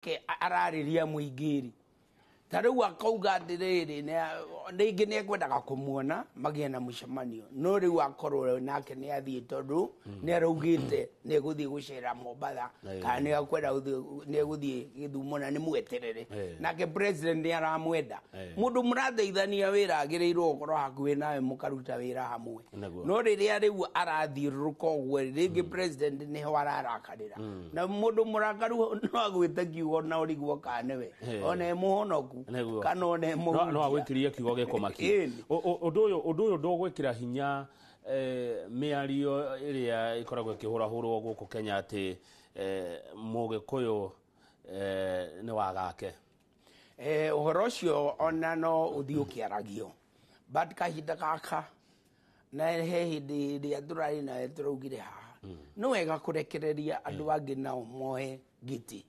Ararĩria mũingĩ rĩ, ta rĩu akauga atĩrĩrĩ, rĩngĩ nĩ ekwendaga kũmuona magĩe na mũcemanio, no rĩu akorwo nake nĩ athiĩ tondũ nĩ araugĩte nĩ egũthiĩ gũcera Mombatha kana nĩ ekwenda nĩ egũthiĩ Gĩthumo na nĩ mweterere. Nake president nĩ aramwenda. Mũndũ mũrateithania wĩra agĩrĩirwo gũkorwo hakuhĩ nawe mũkaruta wĩra hamwe. No rĩrĩa rĩu arathiũrũrũka ũguo, rĩngĩ president nĩho ararakarĩra, na mũndũ mũrakaru no agwĩte kiugo na ũrigwo kana nĩwe ona e mũhonoku kana ona e no mũhunjia. Agwĩkĩrie kiugo gĩkũmakia. Ũndũ ũyũ ndũgwĩkĩra hinya mĩario ĩrĩa ĩkoragwo ĩkĩhũrahũrwo gũkũ Kenya atĩ Mũgĩkũyũ nĩ wagake? Ũhoro ũcio ona no ũthiĩ ũkĩaragio, but kahinda gaka na he hĩndĩ ĩrĩa tũrarĩ nawe tũraugire haha nĩ wega kũrekereria andũ angĩ nao moe gĩtĩ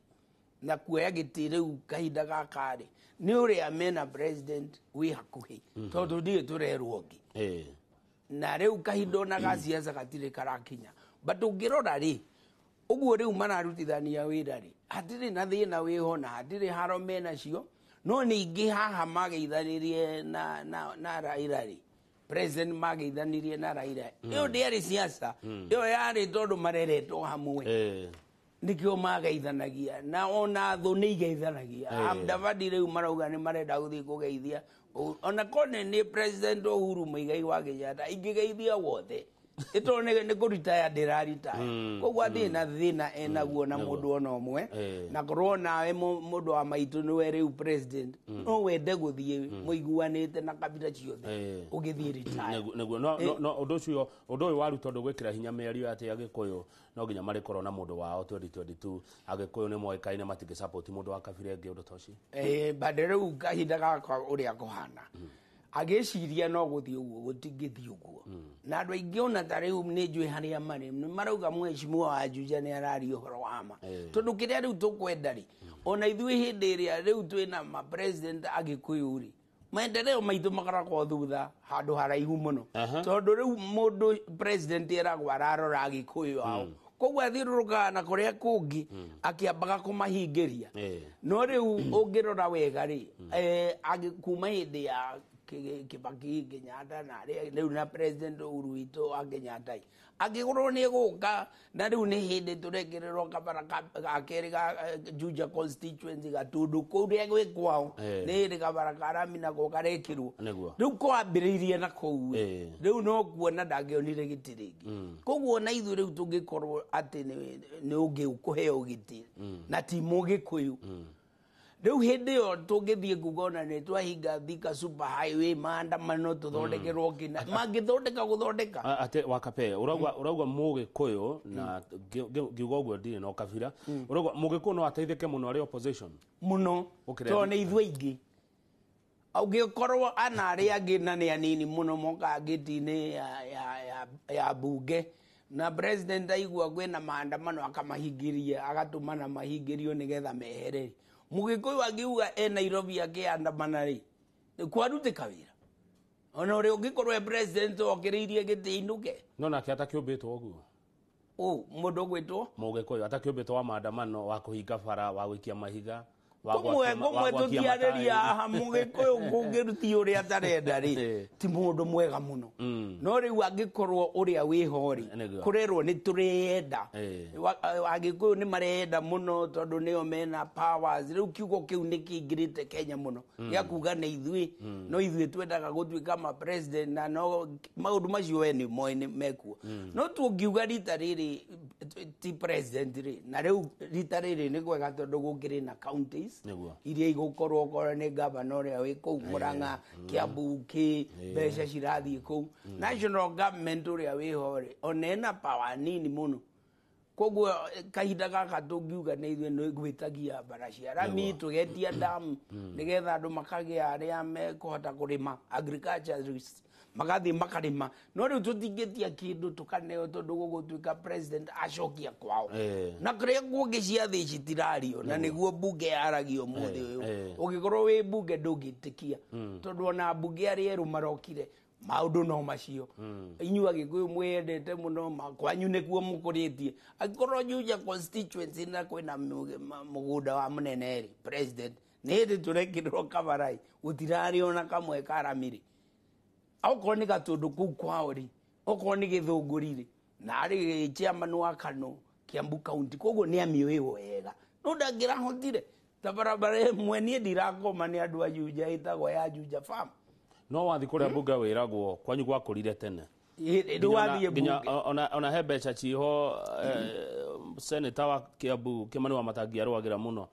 na kuoya gĩtĩ. Rĩu kahinda gaka rĩ, nĩ ũrĩa mena president wĩ hakuhĩ, tondũ ndirĩ tũrerwo ũngĩ. Na rĩu kahinda ona ga siasa gatirĩ karakinya, but ũngĩrora rĩ, ũguo rĩu mararutithania wĩra rĩ, hatirĩ na thĩna wĩho na hatirĩ haro menacio. No ningĩ haha mageithanirie na Raila rĩ, president mageithanirie na Raila, ĩyo ndĩarĩ siasa, ĩyo yarĩ tondũ mareretwo hamwe. Nĩkĩo mageithanagia, na ona thũ nĩ igeithanagia. Mudavadi rĩu marauga nĩ marenda gũthiĩ kũgeithia. Ona kone nĩ President Uhuru Muigai wa Kenyatta ingĩgeithia wothe ĩtondũ nĩ kũritaya ndĩraritaya, koguo atirĩ na thĩna enaguo na mũndũ ona ũmwe. Na korwo nawe mũndũ wa maitũ nĩwe rĩu president, no wende gũthiĩ mũiguanĩte na kabira ciothe ũgĩthiĩ retire. Nĩguo no ũndũ ũcio, ũndũ ũyũ waruta ũndũ gwĩkĩra hinya mĩario atĩ Agĩkũyũ no nginya marĩkorwo na mũndũ wao 2022, Agĩkũyũ nĩ moĩkaine matingĩ support mũndũ wa kabira ĩngĩ, ũndũ ta ũcio? Bande rĩu kahinda gakwa ũrĩa kũhana agĩciria no gũthiĩ ũguo, gũtingĩthiĩ ũguo, na andũ aingĩ ona ta rĩu nĩ njũĩ harĩa marĩ nĩ marauga mheshimiwa wa Juja nĩ araria ũhoro wa ma, tondũ kĩrĩa rĩu tũkwenda rĩ, ona ithuĩ hĩndĩ ĩrĩa rĩu twĩna ma president Agĩkũyũ rĩ, maendeleo maitũ makoragwo thutha handũ haraihu mũno. Tondũ rĩu mũndũ president eragwo ararora Agĩkũyũ ao, koguo athiũrũrũkaga na kũrĩa kũngĩ akĩambaga kũmahingĩria. No rĩu ũngĩrora wega rĩ, kuma hĩndĩ ya Kibaki, Kenyatta na arĩa rĩu na President Uhuru witũ wa Kenyatta ĩ, angĩkorwo nĩ egũka na rĩu nĩ hĩndĩ tũrekererwo kabara ga kerĩ ga Juja constituency, Gatundu kũrĩa gwĩ kwao. Nĩ hĩndĩ kabara ka rami nako karekĩrwo. Rĩu kwambĩrĩirie na kũu ĩ. Rĩu no kuona ndangĩonire gĩtĩ rĩngĩ, koguo ona ithuĩ rĩu tũngĩkorwo atĩ nĩ ũngĩ ũkũheo gĩtĩ na ti Mũgĩkũyũ, rĩu hĩndĩ ĩyo tũngĩthiĩ kuga ona nĩ twahinga Thika Super Highway, maandamano, tũthondekerwo kĩna mangĩthondeka gũthondeka. Atĩ wakape ũrauga Mũgĩkũyũ na ngiuga ũguo ndirĩ na ũkabira, ũrauga Mũgĩkũyũ no ateithĩke mũno arĩ opposition? Mũno. Tondũ nĩ ithuĩ aingĩ, ũngĩkorwo ana arĩa angĩ na nĩ anini mũno mokaga ngĩti-inĩ ya bunge, na president aigua kwĩna maandamano akamahingĩria, agatũmana mahingĩrio nĩgetha mehere. Mũgĩkũyũ angiuga e Nairobi akĩandamana rĩ, kwarutĩka wĩra ona ũrĩa ũngĩkorwo e president okĩrĩirie gĩtĩ inũke. No nake atakĩũmbĩtwo ũguo. Ũ mũndũ ũgwĩtwo Mũgĩkũyũ atakĩũmbĩtwo wa maandamano, wa kũhinga bara, wa gũikia mahiga, wa kũmwe wa kũmwe gwakia tũtiarĩria mataĩri. Haha Mũgĩkũyũ kũngĩruti ũrĩa atarenda rĩ, ti mũndũ mwega mũno. No rĩu angĩkorwo ũrĩa wĩho rĩ, kũrerwo nĩ tũreyenda. Agĩkũyũ nĩ mareyenda mũno tondũ nĩo mena powers. Rĩu kiugo kĩu nĩ kĩingĩrĩte Kenya mũno gĩa kuga nĩ ithuĩ, no ithuĩ twendaga gũtuĩka ma president, na no maũndũ macio we nĩ moĩ nĩ mekuo. No tũngiuga rita rĩrĩ ti president rĩ, na rĩu rita rĩrĩ nĩ kwega tondũ gũkĩrĩ na counties iria igũkorwo okorwo nĩ governor ũrĩa wĩ kũu Murang'a, Kiambu, kĩ mbeca cirathiĩ kũu. National government ũrĩa wĩho rĩ, ona ena power nini mũno, koguo kahinda gaka tũngiuga nĩ ithuĩ nĩ gwĩtagia bara cia rami, tũgetia dam nĩgetha andũ makagĩa arĩa mekũhota kũrĩma, agriculturists magathiĩ makarĩma. No rĩu tũtingĩtia kĩndũ tũkaneo tondũ gũgũtuĩka president acokia kwao na kũrĩa kũngĩ ciathĩ citirario, na nĩguo bunge yaragio ũmũthĩ ũyũ. Ũngĩkorwo wĩ bunge ndũngĩtĩkia, tondũ ona mbunge arĩa erũ marokire Maũndũ no macio. Inyuĩ Agĩkũyũ mwĩyendete mũno, kwanyu nĩkuo mũkũrĩtie. Angĩkorwo Juja constituency na kwĩna mũgũnda wa mũnene rĩ, president, nĩ hĩndĩ tũrekĩrĩrwo kabarai, gũtirarĩ ona kamwe karamire. Okorwo nĩ gatũndũ kũu kwao rĩ, okorwo nĩ Gĩthũngũri rĩ, na arĩ chairman wa Kano Kiambu County, koguo nĩ amĩũĩ wega. No ndangĩrahotire ta barabara ĩmwe niĩ ndirakoma nĩ andũ a Juja ĩtagwo ya Juja Farm. No wathi kũrĩa mbunge wĩragwo kwanyu gwakũrire tene. Rĩu wathiĩ nginya mbunge ona he mbeca ciho, senator wa Kiambu Kimani wa Matangi arũagĩra mũno,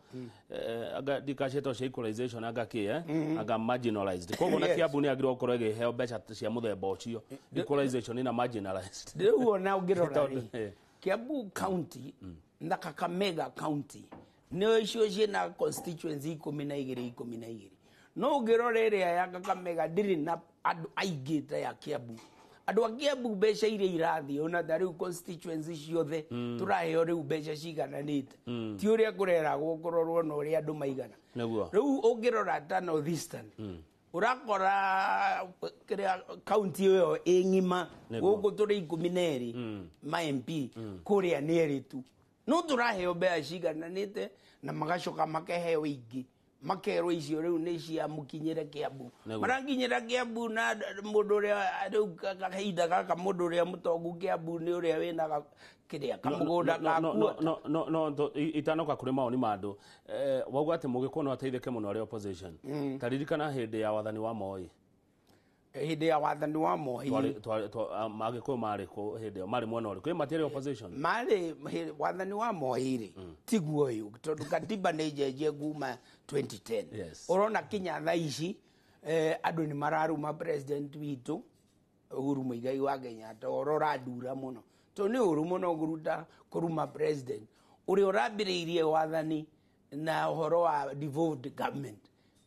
anga ndikacĩtwo cia equalization, anga kĩ, anga marginalized, koguo na Kiambu nĩ agĩrĩirwo gũkorwo ĩgĩheo mbeca cia mũthemba ũcio, equalization ina marginalized. Rĩu ona ũngĩrora Tondũ, rĩ, Kiambu County na Kakamega County nĩo icio ciĩna constituency 12 12, no ũngĩrora ĩrĩa ya Kakamega ndĩrĩ na andũ aingĩ ta ya Kiambu. Andũ a Kiambu mbeca iria irathiĩ, ona ta rĩu constituency ciothe tũraheo rĩu mbeca cigananĩte, ti ũrĩa kũreragwo kũrorwo na ũrĩa andũ maigana. Rĩu ũngĩrora ta North Eastern, ũrakora kĩrĩa kaunti ĩyo ĩ ng'ima, gũkũ tũrĩ 12 ma MP, kũrĩa nĩ erĩ tu, no tũraheo mbeca cigananĩte na magacoka makaheo ingĩ, makerwo icio rĩu nĩ cia mũkinyĩre Kiambu. Marakinyĩra Kiambu na mũndũ ũrĩa rĩu kahinda gaka mũndũ ũrĩa mũtongu Kiambu nĩ ũrĩa wĩna kĩrĩa kamũgũnda No, gakuo. No, itanoka kũrĩ mawoni ma andũ, wauga atĩ mũgĩkũyũ no ateithĩke mũno arĩ opposition. Ta ririkana hĩndĩ ya wathani wa Moi. Hĩndĩ ya wathani wa Moi. Agĩkũyũ marĩ kũ hĩndĩ ĩyo? Marĩ mwena ũrĩkũ? Ĩ matiarĩ opposition? Marĩ wathani wa Moi rĩ, tiguo ũyũ, tondũ katiba nĩ njenjie kuma 2010. Ũrona kinya thaa ici, andũ nĩ mararuma president witũ Uhuru Muigai wa Kenyatta, ũhoro ũrandura mũno, tondũ nĩ ũru mũno kũruta kũruma president ũrĩa ũrambĩrĩirie wathani na ũhoro wa devolved government.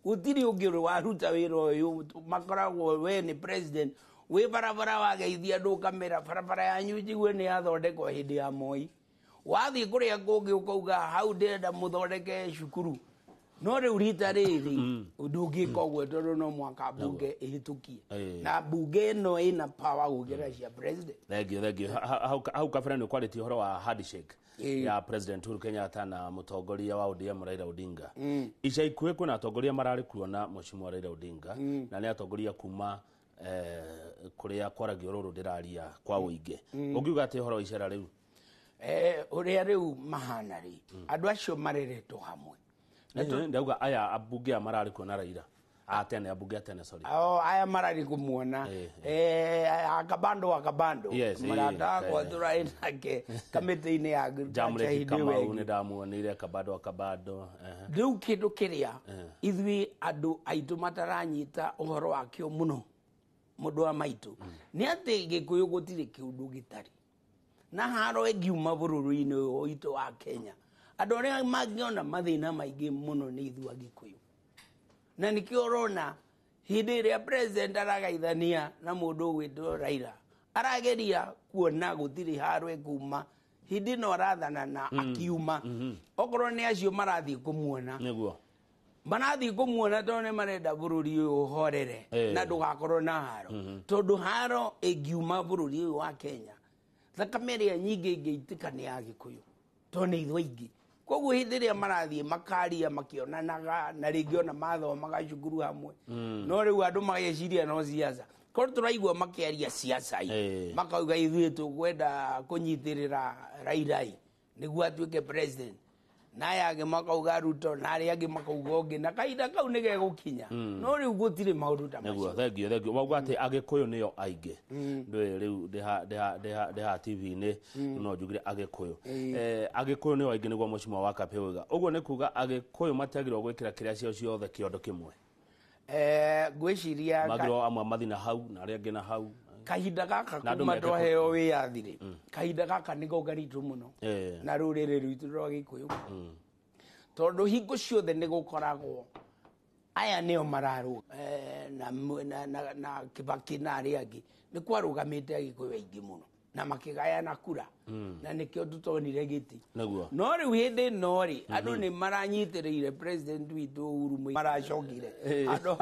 Gũtirĩ ũngĩ ũrĩ waruta wĩra ũyũ. Makoragwo we nĩ president wĩ barabara wageithia andũ ũkamera barabara yanyu njigue nĩ yathondekwo hĩndĩ ya Moi. Wathiĩ kũrĩa kũngĩ ũkauga hau ndĩrenda mũthondeke cukuru, no rĩu rita rĩrĩ ndũngĩka ũguo tondũ no mwaka mbunge ĩhĩtũkie, na mbunge ĩno ĩna power gũkĩra cia president. Thank you, thank you. Hau kabere nĩ ũkwarĩtie ũhoro wa handshake ya President Uhuru Kenyatta na mũtongoria wa ODM Raila Odinga. Ica ikuhĩ kwĩna atongoria mararĩ kuona Mheshimiwa Raila Odinga, na nĩ atongoria kuma kũrĩa kwaragio rũrũ ndĩraria kwa ũingĩ. Ũngiuga atĩ ũhoro wa icera rĩu? Ũrĩa rĩu mahana rĩ, andũ acio mareretwo hamwe. Ndauga aya ambunge aya mararĩ kuona Raila a tene, ambunge a tene, sorry. O aya mararĩ kũmuona, akabando akabando, mũrata wakwa tũrarĩ nake kamĩtĩ-inĩ ya agriculture Jamleti hĩndĩ ĩyo Kamau ĩngĩ. nĩ ndamuonire kabando akabando. Rĩu kĩndũ kĩrĩa ithuĩ andũ aitũ mataranyita ũhoro wakĩo mũno, mũndũ wa maitũ, nĩ atĩ Gĩkũyũ gũtirĩ kĩũndũ gĩtarĩ na haro ĩngiuma bũrũri-inĩ ũyũ witũ wa Kenya. Andũ arĩa mangĩona mathĩna maingĩ mũno nĩ ithuĩ Agĩkũyũ, na nĩkĩo ũrona hĩndĩ ĩrĩa president aragaithania na mũndũ ũgwĩtwo Raila, arageria kuona gũtirĩ haro ĩkuma hĩndĩ ĩno arathana na akiuma. Okorwo nĩ acio marathiĩ kũmuona, marathiĩ kũmuona tondũ nĩ marenda bũrũri ũyũ ũhorere na ndũgakorwo na haro, tondũ haro ĩngiuma bũrũri ũyũ wa Kenya, thakame ĩrĩa nyingĩ ĩngĩitĩka nĩ ya Gĩkũyũ, tondũ nĩ ithuĩ aingĩ. Koguo hĩndĩ ĩrĩa marathiĩ makaria makĩonanaga, na rĩngĩ ona mathomaga cukuru hamwe, no rĩu andũ mageciria no siasa, korwo tũraigua makĩaria siasa i, makauga ithuĩ tũkwenda kũnyitĩrĩra Raila i nĩguo atuĩke president, na aya angĩ makauga Ruto, na arĩa angĩ makauga ũngĩ, na kahinda kau nĩ gegũkinya, no rĩu gũtirĩ maũndũ ta macio. Thank you, thank you. Wauga atĩ Agĩkũyũ nĩo aingĩ. Ndũĩ rĩu ndĩha TV-inĩ no njugire Agĩkũyũ. Agĩkũyũ nĩo aingĩ nĩguo Mheshimiwa wa Kapĩ uga. Ũguo nĩ kuga Agĩkũyũ matiagĩrĩirwo gwĩkĩra kĩrĩa ciao ciothe kĩondo kĩmwe. Ngwĩciria Magĩrĩirwo amwe mathi na hau na arĩa angĩ na hau. Kahinda gaka Na andũ kuma meke twaheo wĩyathi rĩ, kahinda gaka nĩko karitũ mũno na rũrĩrĩ rwitũ rwa Gĩkũyũ, tondũ hingo ciothe nĩ gũkoragwo aya nĩo mararũ na Kibaki na arĩa angĩ, nĩ kwarũgamĩte Agĩkũyũ aingĩ mũno. Na makĩgayana kura na nĩkĩo tũtonire gĩtĩ. Nĩguo. No rĩu hĩndĩ ĩno rĩ, andũ nĩ maranyitĩrĩire president witũ Uhuru Muigai, maracokire andũ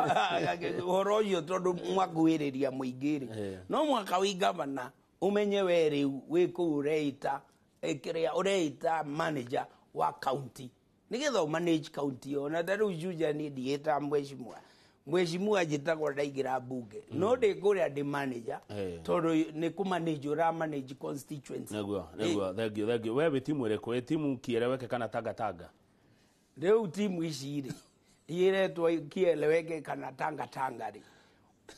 ũhoro ũcio tondũ mwakuhĩrĩria mũingĩ rĩ, no mwaka wĩ gavana ũmenye we rĩu wĩ kũu ũreita kĩrĩa ũreita manager wa county nĩgetha ũmanage county ĩyo. Na ta rĩu Juja niĩ ndiĩtaga mheshimiwa, mheshimiwa njĩtagwo ndaingĩra mbunge, no ndĩ kũrĩa ndĩ manager tondũ nĩ kũmanage ũramanage constituency. Nĩguo, nĩguo. Thank you, thank you. We wĩ timu ĩrĩkũ? Wĩ timu kieleweke kana tangatanga? Rĩu timu ici rĩ iretwo kieleweke kana tangatanga rĩ,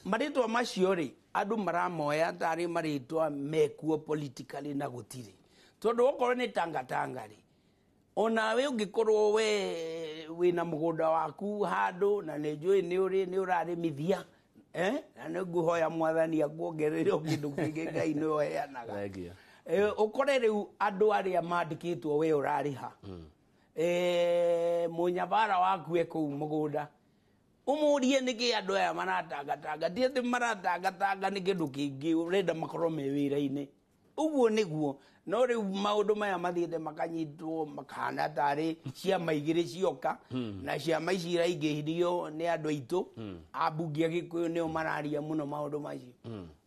marĩtwa macio rĩ andũ maramoya tarĩ marĩtwa mekuo politically na gũtirĩ, tondũ okorwo nĩ tangatanga rĩ, onawe ũngĩkorwo we wĩna mũgũnda waku handũ na nĩ njũĩ nĩ ũrĩ nĩ ũrarĩmithia, na nĩ ngũhoya mwathani akuongerere o kĩndũ kĩngĩ, Ngai nĩwe ũheanaga. Thank you. Ũkore rĩu andũ arĩa mandĩkĩtwo we ũrarĩha, mũnyabara waku e kũu mũgũnda, ũmũrie nĩkĩ andũ aya maratangatanga, ti atĩ maratangatanga nĩ kĩndũ kĩngĩ, ũrenda makorwo me wĩra-inĩ ũguo nĩguo. No rĩu maũndũ maya mathiĩte makanyitwo makahana tarĩ ciama igĩrĩ cioka, na ciama ici iraingĩhirio nĩ andũ aitũ ambunge a Gĩkũyũ nĩo mararia mũno maũndũ macio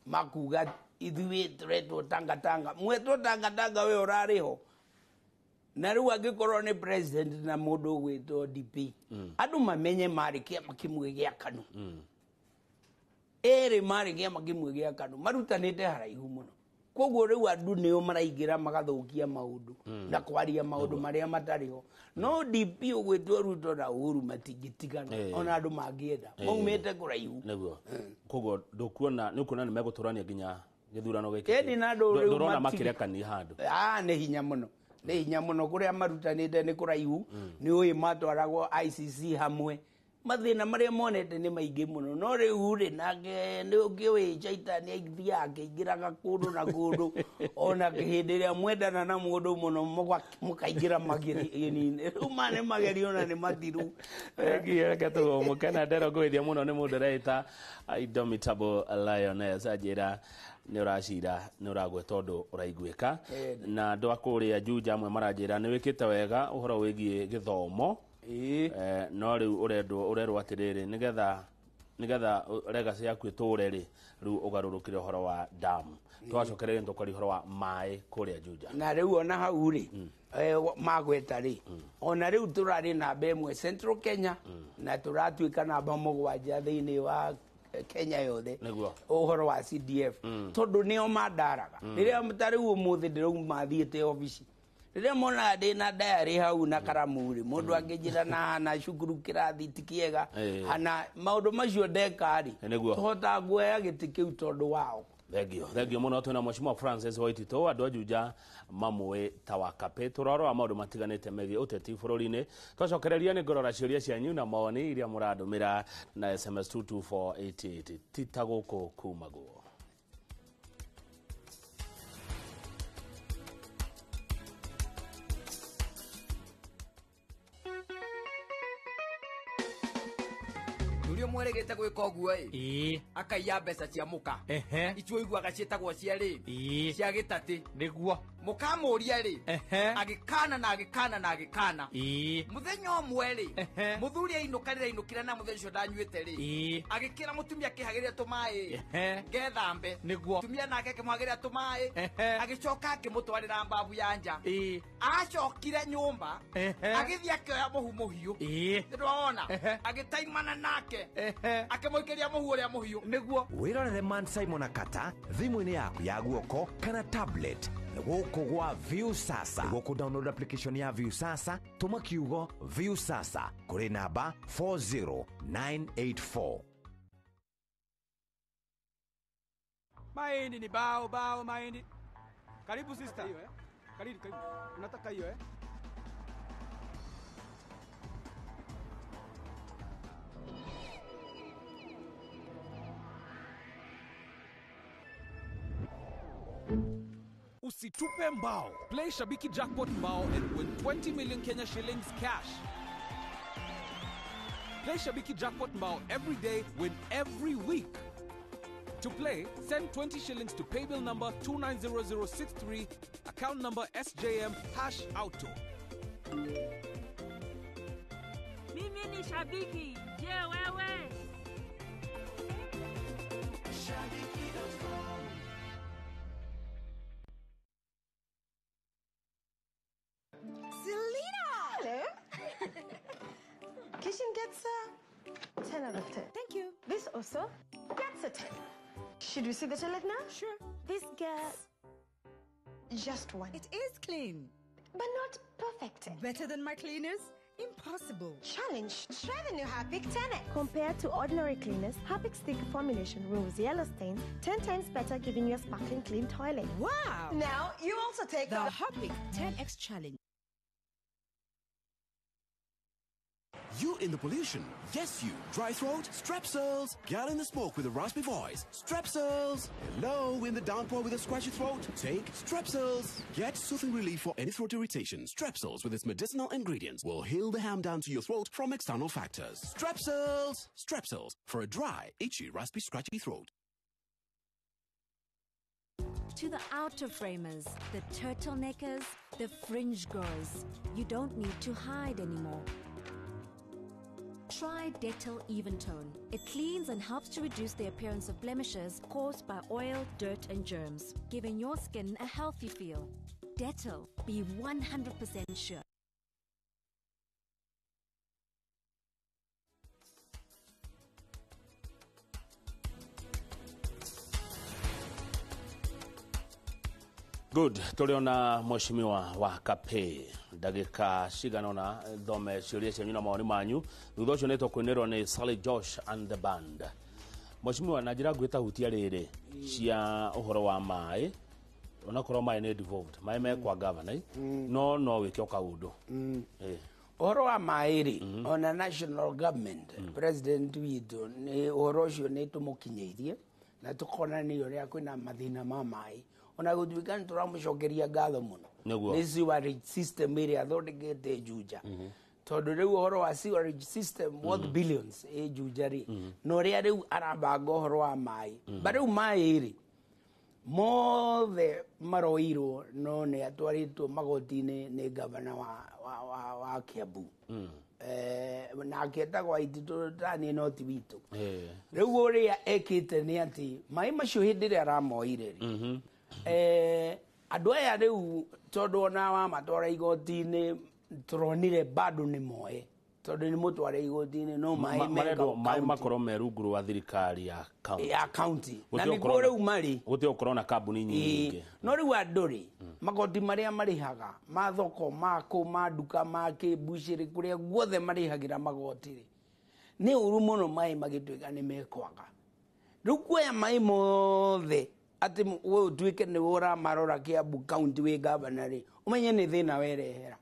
makuga ithuĩ tũretwo tangatanga, mwetwo tangatanga we ũrarĩ ho. Na rĩu angĩkorwo nĩ president na mũndũ ũgwĩtwo DP, andũ mamenye marĩ kĩama kĩmwe gĩa KANU, erĩ marĩ kĩama kĩmwe gĩa KANU, marutanĩte haraihu mũno. Koguo rĩu andũ nĩo maraingĩra magathũkia maũndũ na kwaria maũndũ marĩa matarĩ ho. No DP ũgwĩtwo Ruto na Uhuru matingĩtigana, ona andũ mangĩenda maumĩte kũraihu. Nĩguo. Koguo ndũkuona nĩ ũkuona nĩ megũtũrania nginya gĩthurano gĩkĩ? Ĩni na andũ rĩu ndũrona makĩrekania handũ? Nĩ hinya mũno, nĩ hinya mũno. Kũrĩa marutanĩte nĩ kũraihu, nĩ ũĩ matwaragwo ICC hamwe, mathĩna marĩa monete nĩ maingĩ mũno. No rĩu rĩ, nake nĩ ũkĩũĩ caitani athiaga akĩingĩraga kũndũ na kũndũ, ona hĩndĩ ĩrĩa mwendana na mũndũ mũno mũkaingĩra magerio-inĩ. Rĩu maya nĩ magerio na nĩ mathiru. Reke tũgũmũkena ndero ngũithia mũno nĩ mũndũ ũreita Indomitable Lioness, anjĩra nĩ ũracira nĩ ũragweta ũndũ ũraiguĩka. Na andũ a kũrĩa Juja amwe maranjĩra nĩ wĩkĩte wega ũhoro wĩgiĩ gĩthomo. No rĩu ũrerwo atĩrĩrĩ, nĩgetha legacy yaku ĩtũre rĩ, rĩu ũgarũrũkire ũhoro wa damu. Twacokereria nĩtũkwaria ũhoro wa maĩ kũrĩa Juja. Na rĩu ona hau rĩ, magweta rĩ, ona rĩu tũrarĩ namba ĩmwe Central Kenya na tũratuĩka namba 7 thĩinĩ wa Kenya yothe ũhoro wa CDF, tondũ nĩo mandaraga. Rĩrĩa ta rĩu ũmũthĩ ndĩrauma thiĩte obici, rĩrĩa monaga ndĩna diary hau na karamu rĩ, mũndũ angĩnjĩra na cukuru kĩrathi ti kĩega, hana maũndũ macio ndeka rĩ, tũhotaga kuoya gĩtĩ kĩu tondũ wao. Thank you, thank you mũno. Twĩna Mheshimiwa Francis Waititũ, andũ a Juja mamũĩ ta Wakapĩ. Tũrarora maũndũ matiganĩte megiĩ ũteti bũrũri-inĩ. Twacokereria nĩ ngũrora ciũria cianyu na mawoni iria mũrandũmĩra na SMS 22488. Ti ta gũkũ kumagwo. Mweregete gwĩka ũguo ĩ, akaiya mbeca cia mũka icio ũiguaga ciĩtagwo cia rĩ, cia gĩtatĩ. Nĩguo. Mũkamũria rĩ, agĩkana na agĩkana na agĩkana. Mũthenya ũmwe rĩ, mũthuri ainũka rĩrĩa ainũkire na mũthenya ũcio ndanyuĩte rĩ, agĩkĩra mũtumia akĩhagĩria tũmaĩ ngethambe. Nĩguo. Mũtumia nake akĩmũhagĩria tũmaĩ, agĩcoka akĩmũtwarĩra mbabu ya nja. Acokire nyũmba, agĩthiĩ akĩoya mũhu mũhiũ. Nĩndĩrona. Agĩtaimana nake, akĩmũikĩria mũhu ũrĩa mũhiũ. Nĩguo. Wĩrorere Man Simon Akata thimũ-inĩ yaku ya guoko kana tablet gũkũ gwa Viusasa. Gũkũ download application ya Viusasa, tũma kiugo Viusasa kũrĩ namba 40984. Mahindi ni bao bao mahindi. Karibu sister. Hiyo, Karibu, karibu. Unataka hiyo eh? Usitupe mbao. Play Shabiki Jackpot Mbao and win 20 million Kenya shillings cash. Play Shabiki Jackpot Mbao every day, win every week. To play, send 20 shillings to paybill number 290063, account number SJM hash auto. Mimi ni shabiki. Je, wewe? Selena! Hello. Kitchen gets a 10 out of 10. Thank you. This also gets a 10. Should we see the toilet now? Sure. This gets just one. It is clean. But not perfect. Better than my cleaners? Impossible. Challenge. Try the new Harpic 10X. Compared to ordinary cleaners, Harpic's thick formulation removes yellow stains 10 times better, giving you a sparkling clean toilet. Wow! Now you also take the Harpic 10X Challenge. You in the pollution. Yes, you. Dry throat? Strepsils. Girl in the smoke with a raspy voice. Strepsils. Hello, in the downpour with a scratchy throat? Take Strepsils. Get soothing relief for any throat irritation. Strepsils, with its medicinal ingredients, will heal the harm down to your throat from external factors. Strepsils. Strepsils. For a dry, itchy, raspy, scratchy throat. To the outer framers, the turtleneckers, the fringe goers, you don't need to hide anymore. Try Dettol Eventone. It cleans and helps to reduce the appearance of blemishes caused by oil, dirt, and germs, giving your skin a healthy feel. Dettol, be 100% sure. Good. Tuliona mheshimiwa wa Kapĩ ndagĩka cigana ũna thome ciũria cianyu na mawoni manyu thutha ũcio nĩ tũkũinĩrwo nĩ Sally Josh and the band. Mheshimiwa, na njĩra nguhĩ ta hutia rĩrĩ cia ũhoro wa maĩ, onakorwo maĩ nĩ devolved, maĩ me kwa governor, no no wĩke o kaũndũ. Ũhoro wa maĩ rĩ, ona national government president witũ nĩ ũhoro ũcio nĩ tũmũkinyĩirie na tũkonania ũrĩa kwĩna mathĩna ma maĩ, ona gũtuĩka nĩ tũramũcokeria ngatho mũno nĩ sewerage system ĩrĩa athondekete Juja, tondũ rĩu ũhoro wa sewerage system worth billions ĩ Juja rĩ, na ũrĩa rĩu arabanga ũhoro wa maĩ. Ba rĩu maĩ rĩ mothe maroirwo no nĩ atwarĩtwo magoti-inĩ nĩ gavana wa Kiambu, nake etagwo Waititũ tani no ti witũ. Rĩu ũrĩa ekĩte nĩ atĩ maĩ macio hĩndĩ ĩrĩa aramoire rĩ, andũ aya rĩu tondũ ona wamatwara igoti-inĩ tũronire bado nĩ moe, tondũ nĩ mũtware igoti-inĩ no maĩ maĩ makorwo me rungu rwa thirikari ya county, ya county, na nĩguo rĩu marĩ gũtirĩ gũkorwo na kambuni nyingĩ. No rĩu andũ rĩ, magoti marĩa marĩhaga ma thoko, ma kũ, ma nduka, ma kĩ, mbucĩrĩ, kũrĩa guothe marĩhagĩra magoti rĩ, nĩ ũru mũno maĩ magĩtuĩka nĩ mekwaga. Rĩu kuoya maĩ mothe atĩ we ũtuĩke nĩwe ũramarora Kiambu county wĩ gavana rĩ, ũmenye nĩ thĩna werehera.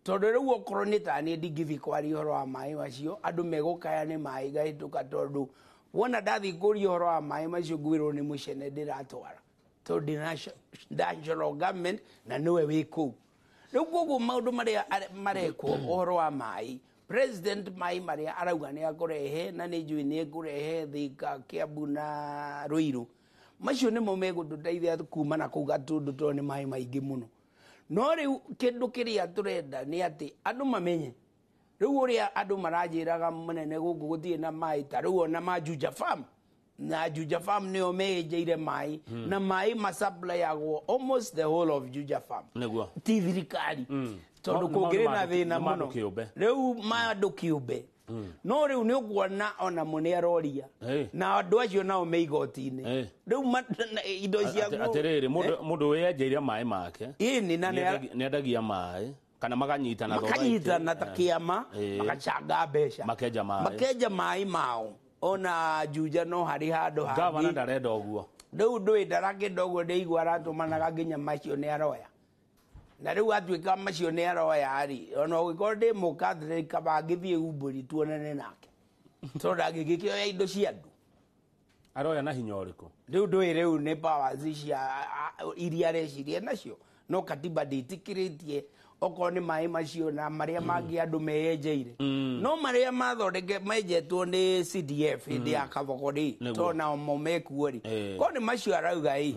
Tondũ rĩu okorwo nĩ ta niĩ ndingĩthiĩ kwaria ũhoro wa maĩ macio, andũ megũkaya nĩ maĩ ngahĩtũka, tondũ wona ndathiĩ kũria ũhoro wa maĩ macio ngwĩrwo nĩ mũcene ndĩratwara, tondũ ndĩ national government na nĩwe wĩ kũu. Rĩu koguo maũndũ marĩa marekwo ũhoro wa maĩ, president maĩ marĩa arauga nĩ akũrehe, na nĩ njũĩ nĩ ekũrehe Thika, Kiambu na Ruiru, macio nĩmo megũtũteithia kuma na kũu Gatũndũ, tondũ nĩ maĩ maingĩ mũno. No rĩu kĩndũ kĩrĩa tũrenda nĩ atĩ andũ mamenye rĩu ũrĩa andũ maranjĩraga mũnene gũkũ gũtirĩ na maĩ, ta rĩu ona ma Juja Farm, na Juja Farm nĩo meyenjeire maĩ, na maĩ masuppliagwo almost the whole of Juja Farm, nĩguo ti thirikari, tondũ kũngĩrĩ na thĩna mũno rĩu ma andũ kĩũmbe. No rĩu nĩ ũkuona ona mo nĩ aroria, na andũ acio nao me igoti-inĩ rĩu indo ciaku. Atĩrĩrĩ, mũndũ wĩyenjeire maĩ make ĩni, na nĩendagia maĩ kana makanyitana, makanyitana ta kĩama, magacanga mbeca, makenja maĩ, makenja maĩ mao. Ona Juja no harĩ handũ hangĩ gavana ndarenda ũguo. Rĩu ndũĩ ndarakĩenda ũguo, ndĩigua aratũmanaga nginya macio nĩ aroya, na rĩu atuĩka macio nĩ aroya rĩ, ona ũngĩkorwo ndĩ mũkathĩrĩ kaba ngĩthiĩ umbũri tuonane nake, tondũ ndangĩgĩkĩoya indo cia andũ. Aroya na hinya ũrĩkũ? Rĩu ndũĩ rĩu nĩ powers cia iria areciria nacio, no katiba ndĩtĩkĩrĩtie Okorwo nĩ maĩ macio na marĩa mangĩ andũ meyenjeire, no marĩa mathondeke menjetwo nĩ CDF hĩndĩ ya Kaboko rĩ, to nao mo mekuo rĩ, korwo nĩ macio arauga ĩ,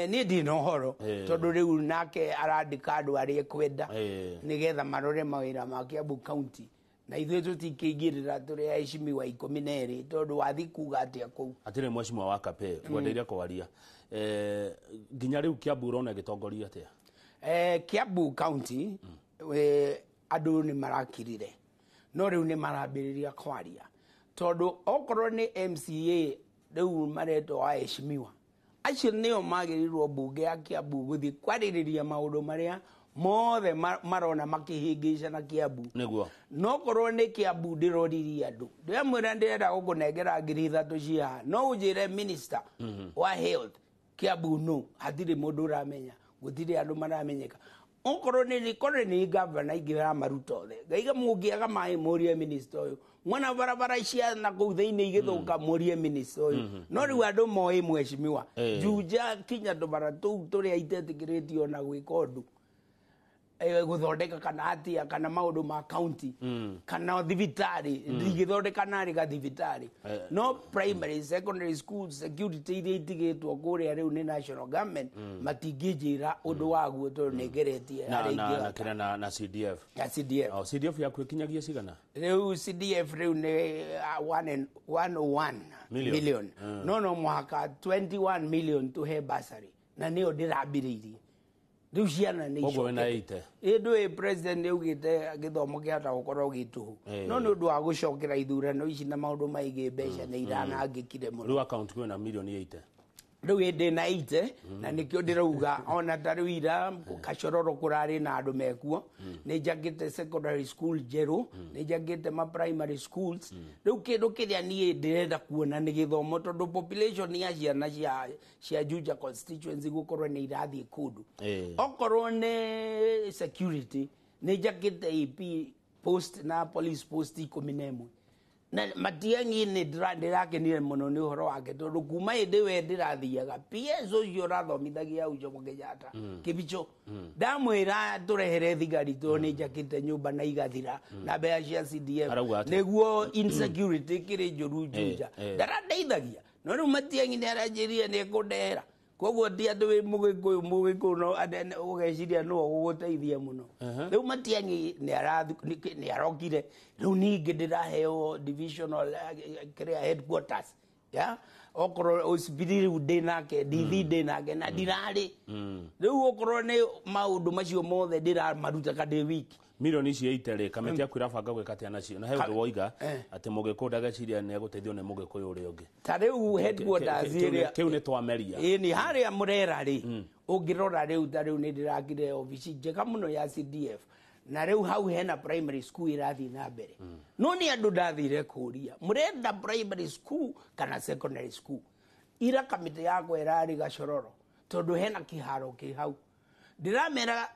niĩ ndina ũhoro, tondũ rĩu nake arandĩka andũ arĩa ekwenda nĩgetha marore mawĩra ma Kiambu County, na ithuĩ tũtikĩingĩrĩra tũrĩ aheshimiwa 12, tondũ wathi kuga atĩa kũu? Atirĩ mheshimiwa wa Kape ngwendeire kwaria, nginya rĩu Kiambu ũrona ĩgĩtongoria atĩa? Kiambu County, andũ nĩ marakirire, no rĩu nĩ marambĩrĩria kwaria, tondũ okorwo nĩ MCA rĩu maretwo aheshimiwa acio nĩo magĩrĩirwo mbunge ya Kiambu gũthiĩ kwarĩrĩria maũndũ marĩa mothe marona makĩhĩngĩca na Kiambu. No korwo nĩ Kiambu ndĩroririe andũ, ndĩramwĩra ndĩrenda gũkũnengera 3,000 cia haha, no ũnjĩre minister wa health Kiambu no hatirĩ mũndũ ũramenya, gũtirĩ andũ maramenyeka. Okorwo nĩ korwo nĩ gavana ingĩramaruta othe, ngaiga mũngĩaga maĩ mũrie minister ũyũ, mwana barabara cia na kũu thĩinĩ igĩthũka mũrie minister ũyũ. No rĩu andũ moĩ mheshimiwa Juja kinya tũbara tũu tũrĩa itetĩkĩrĩtio na gwĩka ũndũ, gũthondeka kana atia kana maũndũ ma county kana thibitarĩ, ndingĩthondeka narĩ gathibitarĩ, no primary, secondary school, security iria itigĩtwo kũrĩa rĩu nĩ national government, matingĩnjĩra ũndũ waguo tondũ nĩngeretie harĩa na ingĩhota. Kĩrĩa na CDF. Ya CDF. O, CDF yaku ĩkinyagia cigana? Rĩu CDF rĩu nĩ 101 Million. million, no mũhaka 21 million tũhe bursary, na nĩyo ndĩrambĩrĩirie rĩu ciana nĩ Koguo wĩna icokete. 80. Ĩ ndũĩ president nĩaugĩte gĩthomo kĩhota gũkorwo gĩ tũhũ, no nĩ ũndũ wa gũcokera ithurano ici na maũndũ maingĩ, mbeca nĩ iranangĩkire mũno. Rĩu account kwĩna milioni 80. Rĩu ĩndĩ na 80, na nĩkĩo ndĩrauga ona ta rĩu ira Kacororo kũrarĩ na andũ mekuo, nĩ njakĩte secondary school njerũ, nĩ njakĩte ma primary schools. Rĩu kĩndũ kĩrĩa niĩ ndĩrenda kuona nĩ gĩthomo, tondũ population ya ciana cia Juja constituency gũkorwo nĩ irathiĩ kũndũ. Okorwo nĩ security, nĩ njakĩte AP post na police post 11, na Matiang'i nĩ ndĩrakenire mũno nĩ ũhoro wake, tondũ kuma hĩndĩ we ndĩrathiaga PS ũcio ũrathomithagia hau Jomo Kenyatta Kĩbicho, ndamwĩra tũrehere thigari, tondũ nĩ njakĩte nyũmba na igathira na mbeca cia CDF Arauga atĩa? nĩguo insecurity ĩkĩrĩ njũru Juja, ndarandeithagia. No rĩu Matiang'i nĩ aranjĩrire nĩ ekũndehera, koguo ti atĩ wĩ mũgĩkũyũ, mũgĩkũyũ no ũgeciria nĩwe ũgũgũteithia mũno. Rĩu Matiang'i nĩ arokire, rĩu ningĩ ndĩraheo divisional kĩrĩa headquarters ya okorwo OCPD, rĩu ndĩ nake DV ndĩ nake na ndirarĩ. Rĩu okorwo nĩ maũndũ macio mothe ndĩramaruta ndĩ wiki. Milioni ici 80 rĩ, kamĩtĩ yaku ĩrabanga gwĩka atĩa nacio? Na he ũndũ woiga atĩ mũgĩkũyũ ndageciria nĩ egũteithio nĩ mũgĩkũyũ ũrĩa ũngĩ. Ta rĩu headquarters ĩrĩa Kĩu nĩ twameria. Ĩĩ, nĩ harĩa mũrera rĩ, ũngĩrora rĩu ta rĩu nĩ ndĩrakire obici njega mũno ya CDF, na rĩu hau hena primary school ĩrathiĩ na mbere. No nĩ andũ ndathire kũria, mũrenda primary school kana secondary school? Ira kamĩtĩ yakwa ĩrarĩ Gacororo, tondũ hena kĩharo kĩ hau, ndĩramera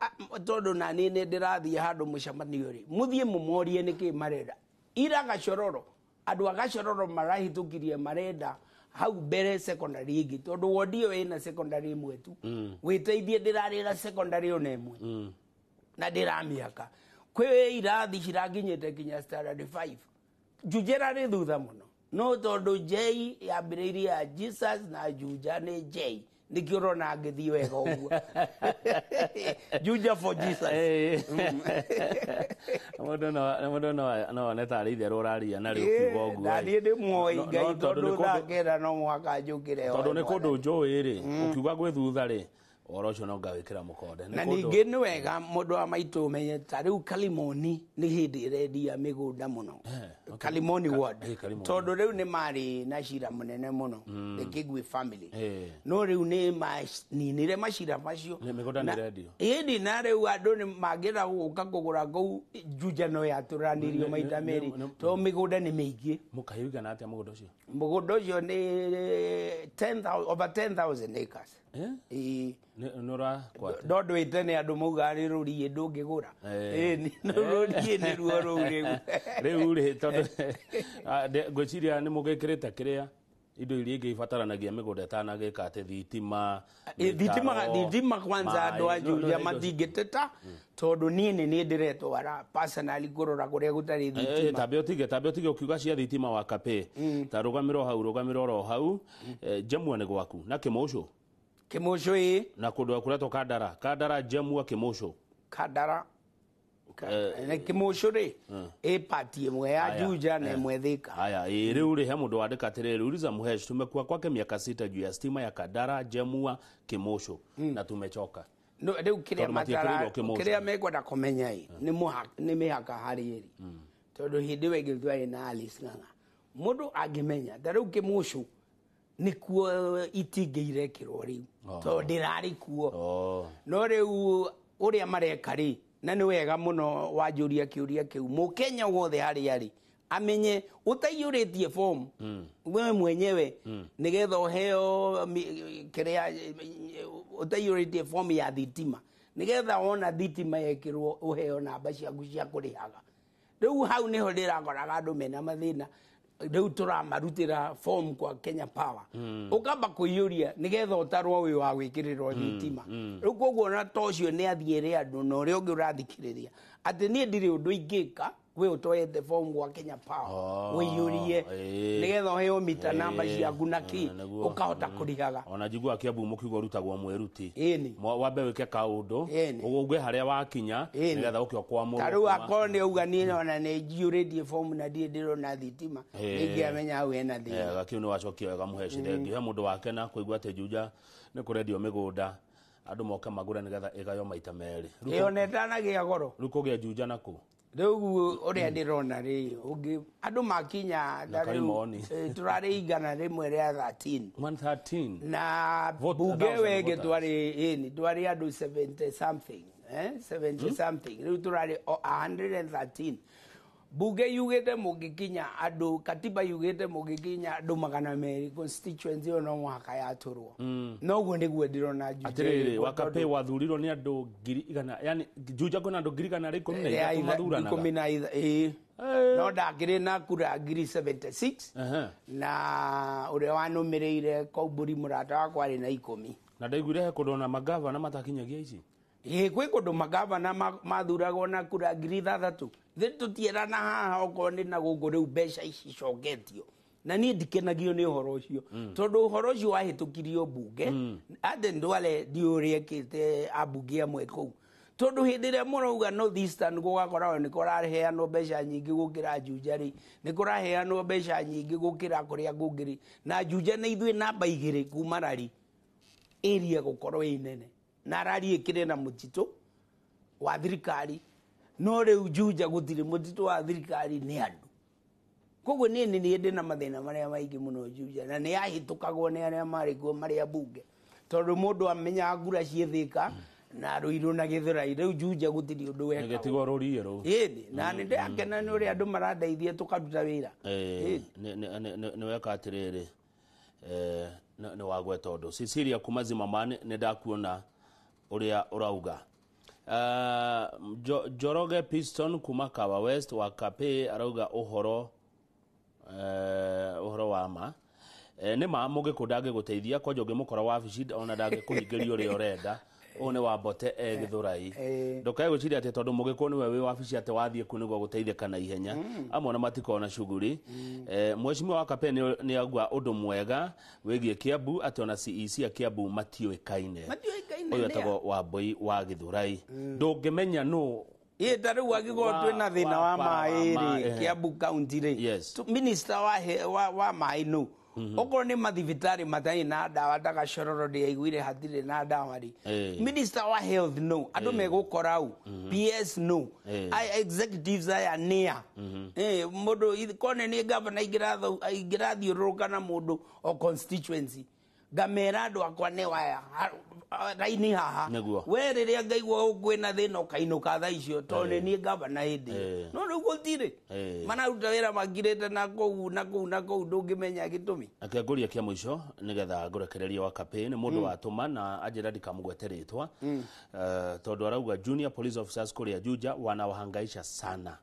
tondũ nani nĩ ndĩrathiĩ handũ mũcemanio rĩ, mũthiĩ mũmorie nĩkĩ marenda. Ira Gacororo, andũ a Gacororo marahĩtũkirie marenda hau mbere secondary ĩngĩ, tondũ wodi ĩyo ĩna secondary ĩmwe tu. Wĩteithie ndĩrarĩ na secondary ona ĩmwe na ndĩramĩaka, kwĩ irathi cirakinyĩte kinya standard 5. Juja ĩrarĩ thutha mũno, no tondũ J yambĩrĩirie ya Jesus na Juja nĩ J, nĩkĩo ũrona ngĩthiĩ wega ũguo, Juja for Jesus. Mũndũ no one tarĩ itherũ ũraria na rĩu ũkiuga ũguo. Naniĩ ndĩ muoĩ Ngai, No, tondũ tondũ nĩ thaa 9 no mũhaka njũkĩre tondũ hoe nĩ Mwathani. kũndũ njũĩ rĩ, ũkiuga gwĩ thutha rĩ, ũhoro ũcio no ngawĩkĩra mũkonde. Nĩ Na kũndũ- ningĩ nĩ wega mũndũ wa maitũ ũmenye ta rĩu Kalimoni nĩ hĩndĩ ĩrendia mĩgũnda mũno. Okay. Kalimoni ward, Kalimoni. tondũ rĩu nĩ marĩ na cira mũnene mũno, the Kigwi family, Eh. no rĩu nĩ maninire macira macio. Nĩ mĩgũnda nĩ ĩrendio. Ĩni na rĩu andũ nĩ mangĩenda gũka kũgũra kũu Juja no yatũranirio maita merĩ, tondũ mĩgũnda nĩ mĩingĩ. Mũkaĩ ũigana atĩa mũgũnda ũcio? Mũgũnda ũcio nĩ 10,000, over 10,000 acres. Eh? Ĩĩ. Nĩ ũrakwate? No ndwĩte nĩ andũ maugaga nĩ rũriĩ ndũngĩgũra. Eh. Ĩĩ, nĩ rũriĩ nĩruo rũu rĩu. Rĩu rĩ, tondũ ngwĩciria nĩ mũgĩkĩrĩte kĩrĩa Indo iria ingĩ ibataranagia mĩgũnda ĩtanagĩka atĩ thitima, thitima kwanza andũ a Juja matingĩteta tondũ niĩ nĩ niĩ ndĩretwara personally kũrora kũrĩa gũtarĩ thitima. Tambe ũtige ũkiuga cia thitima wa Kapĩ. Ta rũgamĩro hau, rũgamĩro oro hau. Njemua nĩ gwaku na Kĩmũcũ. Kĩmũcũ ĩ. Na kũndũ kũretwo Kandara. Kandara, Njemua, Kĩmũcũ. Kandara. Kĩmũcũ rĩ ĩ pati ĩmwe ya Juja na ĩmwe Thika. Haya, rĩu rĩ he mũndũ wandĩka atĩrĩrĩ, uliza Muhesh, tumekuwa kwake miaka 6 juu ya stima ya Kandara, Njemua, Kĩmũcũ na tumechoka. No rĩu kĩrĩa mekwenda kũmenya ĩ nĩ mĩhaka harĩ ĩrĩ. Tondũ hĩndĩ ĩyo ĩngĩ twarĩ na Alice Ng'ang'a. Mũndũ angĩmenya ta rĩu Kĩmũcũ nĩkuo itingĩ irekĩrwo rĩu tondũ ndĩrarĩ kuo. No rĩu ũrĩa mareka rĩ, na nĩ wega mũno wanjũria kĩũria kĩu, mũkenya wothe harĩa arĩ amenye ũtaiyũrĩtie form wewe mwenyewe nĩgetha ũheo kĩrĩa ũtaiyũrĩtie form ya thitima nĩgetha wona thitima yekĩrwo ũheo namba ciaku cia kũrĩhaga. Rĩu hau nĩho ndĩrakoraga andũ mena mathĩna. Rĩu tũramarutĩra form kwa Kenya Power. Ũkamba kũiyũria nĩgetha ũtarwo wĩ wa gwĩkĩrĩrwo thitima. Rĩu koguo ona ta ũcio nĩ athiĩre andũ na ũrĩa ũngĩ ũrathikĩrĩria atĩ niĩ ndirĩ ũndũ ingĩka we ũtoete form gwa Kenya Power ũiyũrie nĩgetha ũheo mita namba ciaku na kĩ ũkahota kũrĩhaga. Ona njiguaga Kiambu mũkiuga ũrutagwo mwĩruti. Wambe wĩke kaũndũ ũgwe harĩa wakinya nĩgetha ũke ũkwamũrwo. Ta rĩu akorwo nĩ auga niĩ ona nĩ njiyũrĩtie form na ndirĩ ndĩrona thitima nĩingĩamenya hau hena thĩna. Gakĩu nĩ wacokia wega Mũheshi, thengiũ. He mũndũ wakena kũigua atĩ Juja nĩ kũrendio mĩgũnda andũ moke magũre nĩgetha ĩgaywo maita merĩ. Ĩyo ona ĩtanagĩa goro. Rĩu kũgĩa Juja nakũ? Rĩu ũrĩa ndĩrona rĩ, andũ makinya rĩu tũrarĩ 113 113 na bunge ĩyo ĩngĩ twarĩ andũ 70 something, 70 something, rĩu tũrarĩ 113. Bunge yugĩte mũngĩkinya andũ, katiba yugĩte mũngĩkinya andũ 200 constituency ĩyo no mũhaka yatũrwo. Noguo nĩguo ndĩrona Juja. Atĩrĩrĩ, Wakapĩ wathurirwo nĩ andũ 100,000, yani Juja kwĩna andũ 113 mathuranaga. 13, no ndakĩrĩ na kura 76 na ũrĩa wanũmĩrĩire Kombũri mũrata wakwa arĩ na 10. Na ndaiguire he kũndũ ona magavana matakinyagia ici. Ĩĩ kwĩ kũndũ magavana mathuragwo na kura 6,000. Thĩ tũtierana haha okorwo nĩ na gũkũ rĩu mbeca ici icoketio. Na niĩ ndikenagio nĩ ũhoro ũcio tondũ ũhoro ũcio wahĩtũkirio bunge atĩ ndware ndiũĩ ũrĩa ĩkĩte ambunge amwe kũu tondũ hĩndĩ ĩrĩa mũrauga North Eastern gũgakoragwo nĩ kũraheanwo mbeca nyingĩ gũkĩra Juja rĩ, nĩ kũraheanwo mbeca nyingĩ gũkĩra kũrĩa kũngĩ rĩ, na Juja nĩ ithuĩ namba 2 kuma Rari area gũkorwo ĩ nene na Rari ĩkĩrĩ na mũtitũ wa thirikari, no rĩu Juja gũtirĩ mũtitũ wa thirikari nĩ andũ. Koguo niĩ nĩ niĩ ndĩna mathĩna marĩa maingĩ mũno Juja na nĩ yahĩtũkagwo nĩ arĩa marĩ kuo marĩ ambunge tondũ mũndũ amenyaga ngura ciĩ Thĩka na Ruiru na Gĩthũrai. Rĩu Juja gũtirĩ ũndũ wekagwo. Gĩtigwo rũriĩ rũu. Ĩni, na nĩ ndĩrakena nĩ ũrĩa andũ marandeithia tũkaruta wĩra. Nĩ weka atĩrĩrĩ, nĩ wagweta ũndũ. Cecilia kuma Zimmerman nĩ ndakuona ũrĩa ũrauga. Njoroge Piston kuma Kawa West wa Kapĩ arauga ũhoro ũhoro wa ma. Nĩ ma mũgĩkũ ndangĩgũteithia kwanja ũngĩmũkora wabici ona ndangĩkũhingĩria ũrĩa ũrenda. Ũyũ nĩ wa Mbote e Gĩthũrai. Ndũkae gwĩciria atĩ tondũ mũgĩkũ nĩwe wĩ wabici atĩ wathiĩ kũ nĩguo gũteithĩka na ihenya. Amwe ona matikoragwo na shughuli. Mheshimiwa wa Kapĩ nĩ auga ũndũ mwega wĩgiĩ Kiambu atĩ ona CEC a Kiambu matiũĩkaine. Ũyũ etagwo Wambui wa Gĩthũrai. Ndũngĩmenya nũ. Ĩ ta rĩu angĩkorwo twĩna thĩna wa maĩ rĩ Kiambu county rĩ, minister wa maĩ nũ? Okorwo nĩ mathibitarĩ matarĩ na ndawa ta Gacororo ndĩaiguire hatirĩ na ndawa rĩ, minister wa health no, andũ megũkora u, PS no, executives aya nĩa mũndũ kone nĩ gavana ingĩrathiũrũrũka na mũndũ o constituency ngamera andũ akwa nĩ waya raini haha we rĩrĩa ngaigua kwĩna thĩna ũkainũka thaa icio tondũ nĩ niĩ gavana hĩndĩ ĩyo. No rĩu gũtirĩ mararuta wĩra makirĩte na kũu na kũu na kũu ndũngĩmenya gĩtũmi. Reke ngũrie kĩa mũico nĩgetha ngũrekererie wa Kapĩ nĩ mũndũ watũma na anjĩra ndikamũgwete rĩtwa tondũ arauga junior police officers kũrĩa Juja wanawahangaisha sana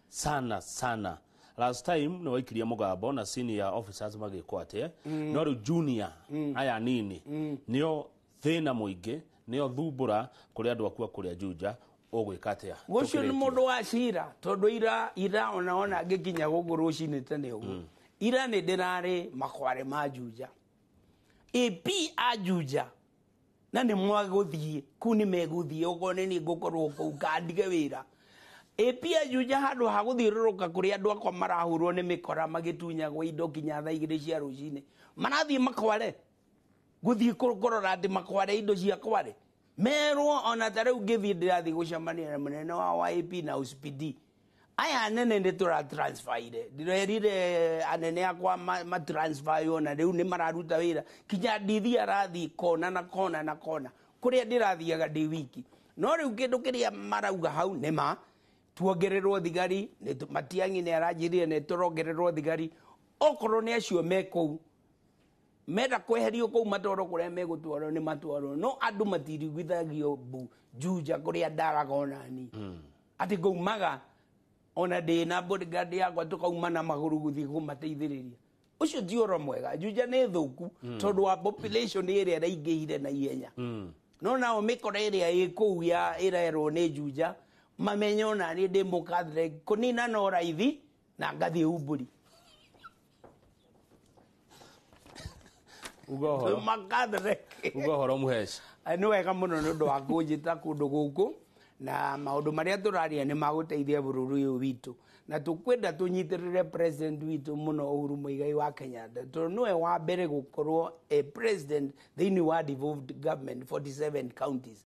sana sana, Last time nĩ waikirie mũgambo na senior officers magĩkwo atĩa, no rĩu junior aya nini nĩo thĩna mũingĩ, nĩo thumbũra kũrĩ andũ aku a kũrĩa Juja. Ũgwĩka atĩa? Ũcio nĩ Tũkĩrĩkia. Mũndũ wa cira, tondũ ira ira ona ngĩkinya gũkũ rũcinĩ tene ũguo, ira nĩ ndĩrarĩ makware ma Juja, AP a Juja, na nĩ mwagũthiĩ kũu, nĩ megũthiĩ, okorwo nĩ niĩ ngũkorwo kũu kandige wĩra. AP a Juja, handũ ha gũthiũrũrũka kũrĩa andũ akwa marahũrwo nĩ mĩkora magĩtunyagwo indo kinya thaa 2 cia rũcinĩ, marathiĩ makware gũthiĩ kũrora atĩ makware indo cia kware merwo. Ona ta rĩu ngĩthiĩ, ndĩrathiĩ gũcemania na mũnene wa AP na OCPD. Aya anene nĩ tũra transferire, ndĩrerire anene akwa matransferwo, na rĩu nĩ mararuta wĩra kinya ndithi arathiĩ kona na kona na kona kũrĩa ndĩrathiaga ndĩ wiki. No rĩu kĩndũ kĩrĩa marauga hau nĩ ma tuongererwo thigari. Matiang'i nĩ aranjĩrire nĩ tũrongererwo thigari. Okorwo nĩ acio me kũu menda kweherio kũu, matwarwo kũrĩa megũtwarwo nĩ matwarwo, no andũ matiriguithagio mbu Juja kũrĩa ndaraga onani atĩ ngaumaga ona ndĩ na bodyguard yakwa, tũkauma na magũrũ gũthiĩ kũmateithĩrĩria. Ũcio ti ũhoro mwega. Juja nĩ thũku tondũ wa population ĩrĩa ĩraingĩhire na ihenya, no nao mĩkora ĩrĩa ĩ kũu ya ĩrerwo nĩ Juja mamenye ona niĩ ndĩ mũkathre kũnina no raithi na ngathiĩ umbũri. Uga ũhoro. Makathre. Uga ũhoro, Mũheci. Nĩ wega mũno nĩ ũndũ wa kũnjĩta kũndũ gũkũ, na maũndũ marĩa tũraria nĩ magũteithia bũrũri ũyũ witũ, na tũkwenda tũnyitĩrĩre president witũ mũno, Uhuru Muigai wa Kenyatta, tondũ nĩwe wa mbere gũkorwo a president thĩinĩ wa devolved government 47 counties.